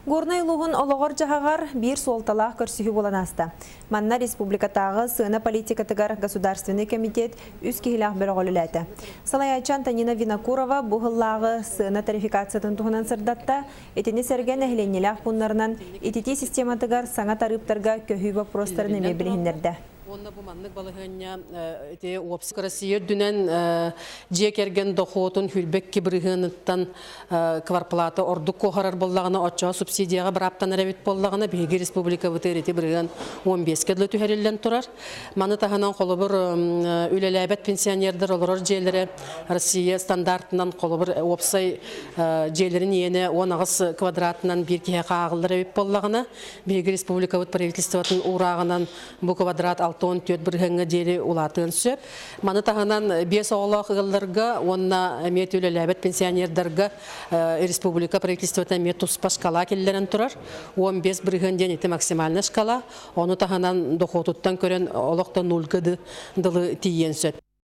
Горнай улууһун олоҕор-дьаһаҕар биир суолталаах көрсүһүү буолан ааста. Манна республикатааҕы сыана политикатыгар Государственный комитет үс киһилээх бөлөҕө үлэлээтэ. Салайааччы Антонина Винокурова бу сыллааҕы сыана тарификациятын туһунан сырдатта, итини сэргэ нэһилиэнньэлээх пууннарынан ититии систематыгар саҥа тарыыптарга көһүү боппуруостарын эмиэ билиһиннэрдэ. Уонна бу маннык балаһыанньа ити уопсай Россия үрдүнэн дьиэ кэргэн дохуотун хүрбэкки бырыһыаныттан кварплата ордук куоһарар буоллаҕына, оччоҕо субсидияҕа бырааптанар эбит буоллаҕына, биһиги республикабытыгар ити бырыһыан 15-ке дылы түһэриллэн турар. Маны таһынан холобур үлэлээбэт пенсионердар олорор дьиэлэрэ Россия стандартынан холобур уопсай дьиэлэрин иэнэ 18 квадратынан биир киһиэхэ ааҕыллар эбит буоллаҕына, биһиги республикабыт правительствотын уурааҕынан бу квадрат 64 бырыһыаҥҥа диэри улаатыан сөп. Маны таһынан биэс оҕолоох ыалларга уонна эмиэ үлэлээбэт пенсионердарга республика правительствота эмиэ туспа шкала киллэрэн турар. 15 бырыһыан диэн ити максимальная шкала. Ону таһынан дохуотуттан көрөн олохтон нульга дылы тиийиэн сөп.